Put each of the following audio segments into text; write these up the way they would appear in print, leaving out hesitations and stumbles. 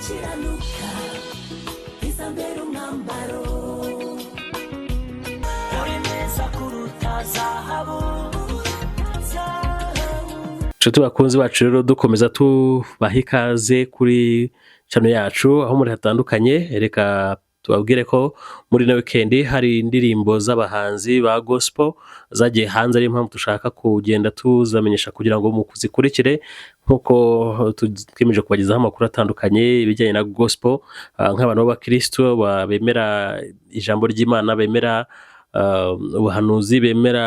Gukiranuka bizambera umwambaro. Uri mwiza kuruta zahabu, zahabu. Inshuti bakunzi bacu rero, dukomeza tubaha ikaze kuri channel yacu aho muri hatandukanye. Reka tubabwire ko muri ino weekend hari indirimbo z'abahanzi ba gospel zagiye hanze, ariyo mpamvu dushaka kugenda tuzamenyesha kugira ngo muzikurikire, nk'uko twiyemeje kubagezaho amakuru atandukanye ibijyanye na gospel, nk'abantu b'abakristo bemera ijambo ry'Imana, bemera ubuhanuzi, bemera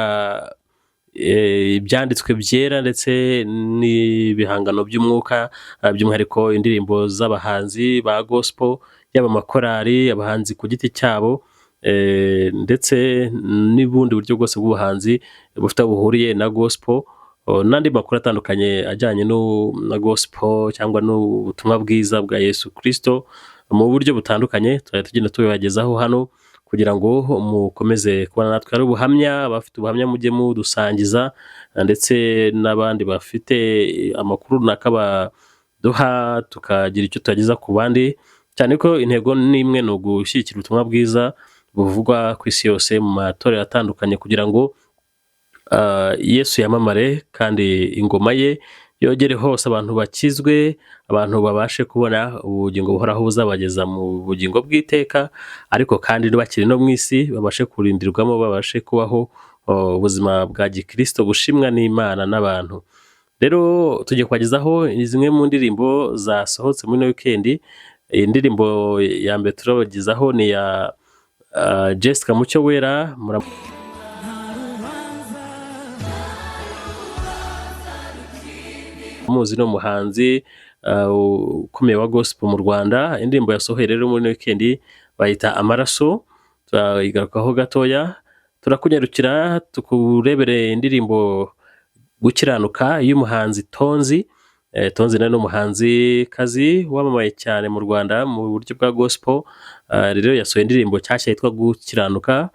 ibyanditswe byera ndetse n'ibihangano by'umwuka, by'umwihariko indirimbo z'abahanzi ba gospel, yaba amakorali, abahanzi ku giti cyabo, ndetse n'ubundi buryo bwose bw'ubuhanzi bufite aho buhuriye na gospel, n'andi makuru atandukanye ajyanye na gospel cyangwa n'ubutumwa bwiza bwa Yesu Kristo mu buryo butandukanye, tuzajya tugenda tubibagezaho hano kugira ngo mukomeze kubana natwe. Hari ubuhamya, abafite ubuhamya mujye mudusangiza, ndetse n'abandi bafite amakuru runaka baduha tukagira icyo tugeza ku bandi, cyane ko intego ni imwe, ni ugushyigikira ubutumwa bwiza buvugwa ku isi yose mu matorero atandukanye kugira ngo Yesu yamamare kandi ingoma ye yogere hose, abantu bakizwe, abantu babashe kubona ubugingo buhoraho buzabageza mu bugingo bw'iteka, ariko kandi bakiri no mu isi babashe kurindirwamo, babashe kubaho ubuzima bwa gikristo bushimwa n'Imana n'abantu. Rero tugiye kubagezaho zimwe mu ndirimbo zasohotse muri ino weekend. Iyi ndirimbo ya mbere turabagezaho ni iya Jessica Mucyo Wera. Muramuzi, ni umuhanzi ukomeye wa gospel mu Rwanda. Indirimbo yasohoye rero muri ino weekend bayita Amaraso, turayigarukaho gatoya. Turakunyarukira tukurebere indirimbo Gukiranuka y'umuhanzi Tonzi. Tonzi nawe ni umuhanzikazi wamamaye cyane mu Rwanda mu buryo bwa gospel. Rero yasohoye indirimbo nshyashya yitwa Gukiranuka.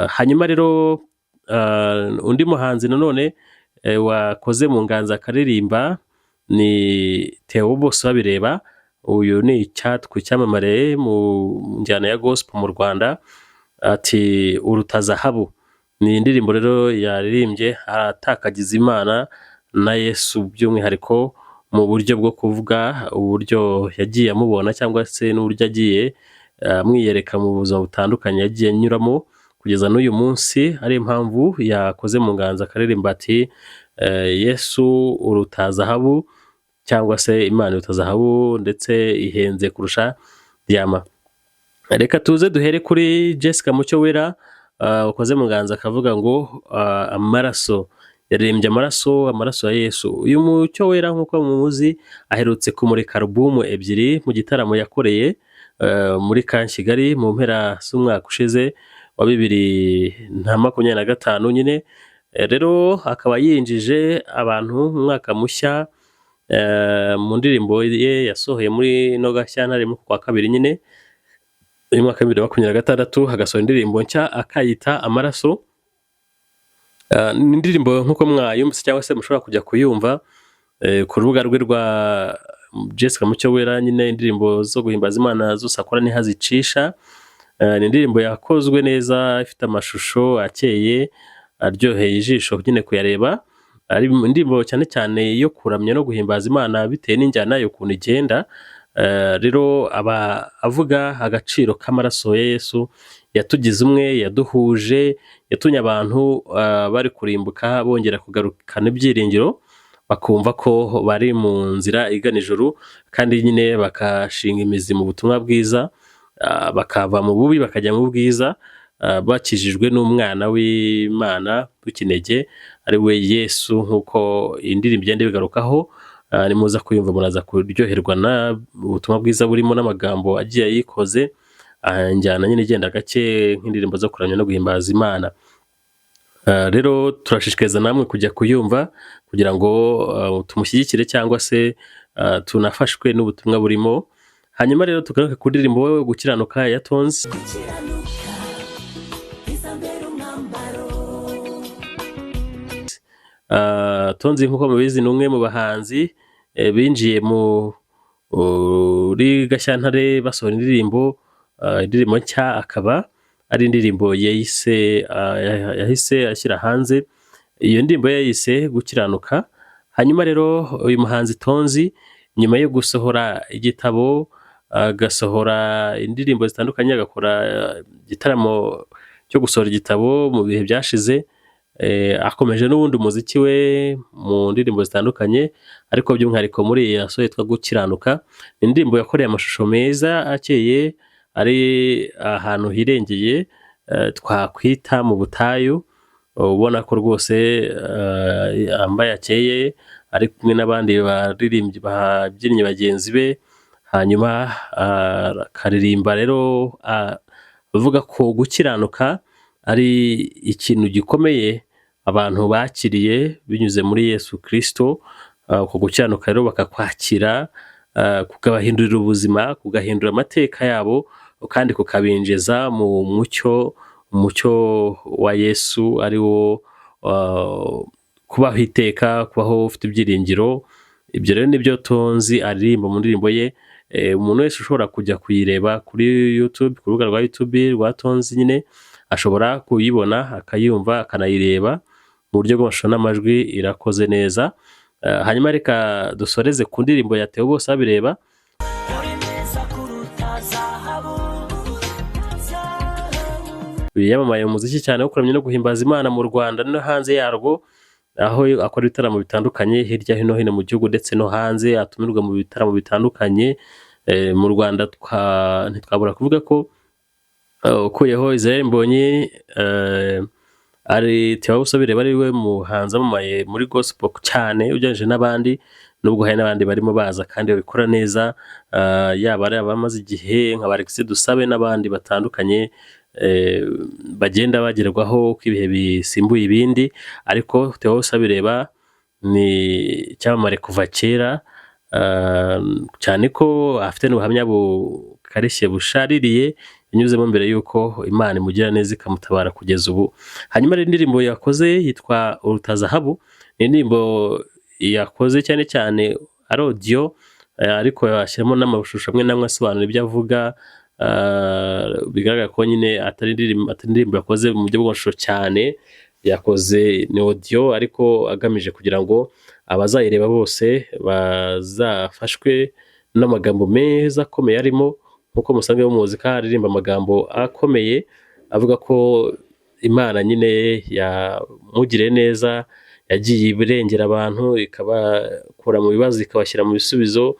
Hanyuma rero undi muhanzi nanone wakoze mu nganzo akaririmba ni Theo Bosebabireba. Uyu ni icyatwa icyamamare mu njyana ya gospel mu Rwanda, ati "Uruta zahabu". Ni indirimbo rero yaririmbye atakagiza Imana na Yesu, by'umwihariko mu buryo bwo kuvuga uburyo yagiye amubona cyangwa se n'uburyo yagiye amwiyereka mu buzima butandukanye yagiye anyuramo kugeza n'uyu munsi, ariyo mpamvu yakoze mu nganzo akaririmba ati "Yesu uruta zahabu" cyangwa se "Imana iruta zahabu ndetse ihenze kurusha diyama". Reka tuze duhere kuri Jessica Mucyo Wera ukoze mu nganzo akavuga ngo "Amaraso", yaririmbye amaraso, amaraso ya Yesu. Uyu Mucyo Wera, nk'uko muzi, aherutse kumurika alubumu ebyiri mu gitaramo yakoreye muri Camp Kigali mu mpera z'umwaka ushize wa 2025 nyine. Rero akaba yinjije abantu mu mwaka mushya mu ndirimbo ye yasohoye muri ino Gashyantare, mu kwa kabiri nyine uyu mwaka wa 2026, agasohora indirimbo nshya akayita Amaraso. Ni indirimbo nk'uko mwayumvise cyangwa se mushobora kujya kuyumva ku rubuga rwe rwa Jessica Mucyo Wera nyine, indirimbo zo guhimbaza Imana zose akora niho azicisha. Ni indirimbo yakozwe neza, ifite amashusho akeye aryoheye ijisho nyine kuyareba, ari indirimbo cyane cyane yo kuramya no guhimbaza Imana bitewe n'injyana yayo ukuntu igenda. Rero aba avuga agaciro k'amaraso ya Yesu yatugize umwe, yaduhuje, yatumye abantu bari kurimbuka bongera kugarukana ibyiringiro, bakumva ko bari mu nzira igana ijuru, kandi nyine bakashinga imizi mu butumwa bwiza, bakava mu bubi bakajya mu bwiza, bakijijwe n'umwana w'Imana w'ikinege ari we Yesu, nk'uko iyi ndirimbo igenda ibigarukaho. Nimuza kuyumva muraza kuryoherwa n'ubutumwa bwiza burimo n'amagambo agiye ayikoze, injyana nyine igenda gake nk'indirimbo zo kuramya no guhimbaza Imana. Rero turashishikariza namwe kujya kuyumva kugira ngo tumushyigikire cyangwa se tunafashwe n'ubutumwa burimo. Hanyuma rero tugaruke ku ndirimbo Gukiranuka ya Tonzi. Gukiranuka bizambera umwambaro. Tonzi, nk'uko mubizi, ni umwe mu bahanzi binjiye mu muri Gashyantare basohora indirimbo, indirimbo nshya, akaba ari indirimbo yahise yahise ashyira hanze. Iyo ndirimbo yayise "Gukiranuka". Hanyuma rero uyu muhanzi Tonzi, nyuma yo gusohora igitabo, agasohora indirimbo zitandukanye, agakora igitaramo cyo gusohora igitabo mu bihe byashize, akomeje n'ubundi umuziki we mu ndirimbo zitandukanye, ariko by'umwihariko muri iyi yasohoye yitwa "Gukiranuka". Ni indirimbo yakoreye amashusho meza akeye, ari ahantu hirengeye, twakwita mu butayu, ubona ko rwose yambaye akeye, ari kumwe n'abandi baririmbyi, babyinnyi bagenzi be. Hanyuma akaririmba rero avuga ko gukiranuka ari ikintu gikomeye abantu bakiriye binyuze muri Yesu Kirisito. Uko gukiranuka rero bakakwakira, kukabahindurira ubuzima, kugahindura amateka yabo, kandi kukabinjiza mu mucyo, umucyo wa Yesu, ari wo kubaho iteka, kubaho ufite ibyiringiro. Ibyo rero nibyo Tonzi aririmba mu ndirimbo ye. Umuntu wese ushobora kujya kuyireba kuri YouTube, ku rubuga rwa YouTube rwa Tonzi nyine, ashobora kuyibona, akayumva, akanayireba mu buryo bw'amashusho n'amajwi, irakoze neza. Hanyuma reka dusoreze ku ndirimbo ya Theo Bosebabireba. Uri mwiza kuruta zahabu, zahabu. Uyu yamamaye mu muziki cyane wo kuramya no guhimbaza Imana mu Rwanda no hanze yarwo, aho akora ibitaramo bitandukanye hirya no hino mu gihugu ndetse no hanze, atumirwa mu bitaramo bitandukanye. Mu Rwanda ntitwabura kuvuga ko ukuyeho Israel Mbonyi, ari Theo Bosebabireba ari we muhanzi wamamaye muri gospel cyane ugereranyije n'abandi, nubwo hari n'abandi barimo baza kandi babikora neza, yaba ari abamaze igihe nka ba Alexis Dusabe n'abandi batandukanye, bagenda bagerwaho uko ibihe bisimbuye ibindi. Ariko Theo Bosebabireba ni icyamamare kuva kera, cyane ko afite n'ubuhamya bukarishye, bushaririye, yanyuzemo mbere y'uko Imana imugira neza ikamutabara kugeza ubu. Hanyuma rero indirimbo yakoze yitwa "Uruta Zahabu". Ni indirimbo yakoze cyane cyane ari audio, ariko ashyiramo n'amashusho amwe n'amwe asobanura ibyo avuga. Bigaragara ko nyine atari indirimbo yakoze mu buryo bw'amashusho cyane, yakoze ni audio, ariko agamije kugira ngo abazayireba bose bazafashwe n'amagambo meza akomeye arimo, nk'uko musanzwe muzi ko aririmba amagambo akomeye, avuga ko Imana nyine yamugiriye neza, yagiye irengera abantu, ikabakura mu bibazo, ikabashyira mu bisubizo,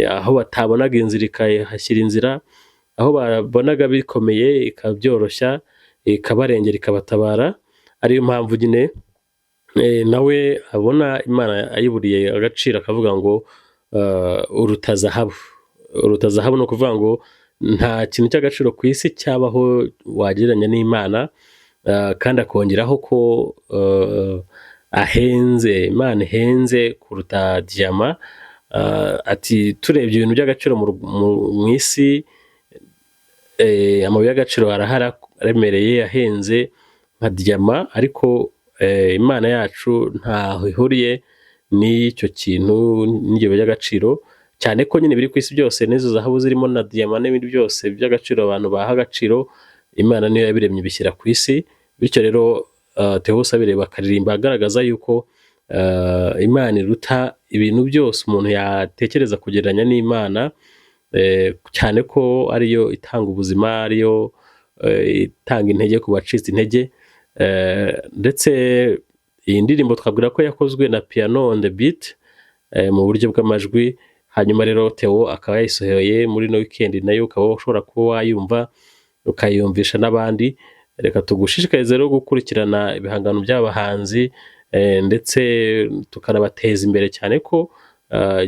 aho batabonaga inzira ikahashyira inzira, aho babonaga bikomeye ikabyoroshya, ikabarengera, ikabatabara. Ariyo mpamvu nyine nawe abona Imana ayiburiye agaciro, akavuga ngo "Uruta zahabu". Uruta zahabu ni ukuvuga ngo nta kintu cy'agaciro ku isi cyabaho wagereranya n'Imana. Kandi akongeraho ko ahenze, Imana ihenze kuruta diyama. Ati turebye ibintu by'agaciro mu isi, amabuye y'agaciro arahari aremereye, ahenze nka diyama, ariko Imana yacu ntaho ihuriye n'icyo kintu, n'ibyo buye by'agaciro, cyane ko nyine biri ku isi byose, n'izo zahabu zirimo na diyama n'ibindi byose by'agaciro abantu baha agaciro, Imana niyo yabiremye ibishyira ku isi. Bityo rero Theo Bosebabireba akaririmba agaragaza yuko Imana iruta ibintu byose umuntu yatekereza kugereranya n'Imana, cyane ko ariyo itanga ubuzima, ariyo itanga intege ku bacitse intege. Ndetse iyi ndirimbo twabwira ko yakozwe na Piano on the Beat mu buryo bw'amajwi. Hanyuma rero Theo akaba yayisohoye muri ino weekend, nayo ukaba ushobora kuba wayumva, ukayumvisha n'abandi. Reka tugushishikarize rero gukurikirana ibihangano by'abahanzi, ndetse tukanabateza imbere, cyane ko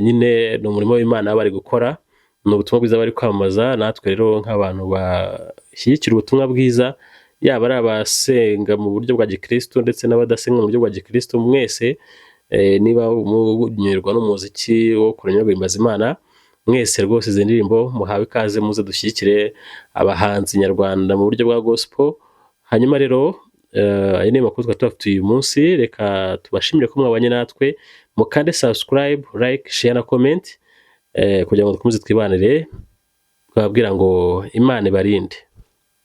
nyine ni umurimo w'Imana baba bari gukora, ni ubutumwa bwiza bari kwamamaza. Natwe rero nk'abantu bashyigikira ubutumwa bwiza, yaba ari abasenga mu buryo bwa gikristo ndetse n'abadasenga mu buryo bwa gikristo, mwese niba munyurwa n'umuziki wo kuramya no guhimbaza Imana, mwese rwose izi ndirimbo muhawe ikaze, muze dushyigikire abahanzi nyarwanda mu buryo bwa gospel. Hanyuma rero ayo ni amakuru twari tubafitiye uyu munsi. Reka tubashimire ko mwabanye natwe, mukande subscribe, like, share na comment. kugira ngo dukomeze twibanire. Twababwira ngo Imana ibarinde.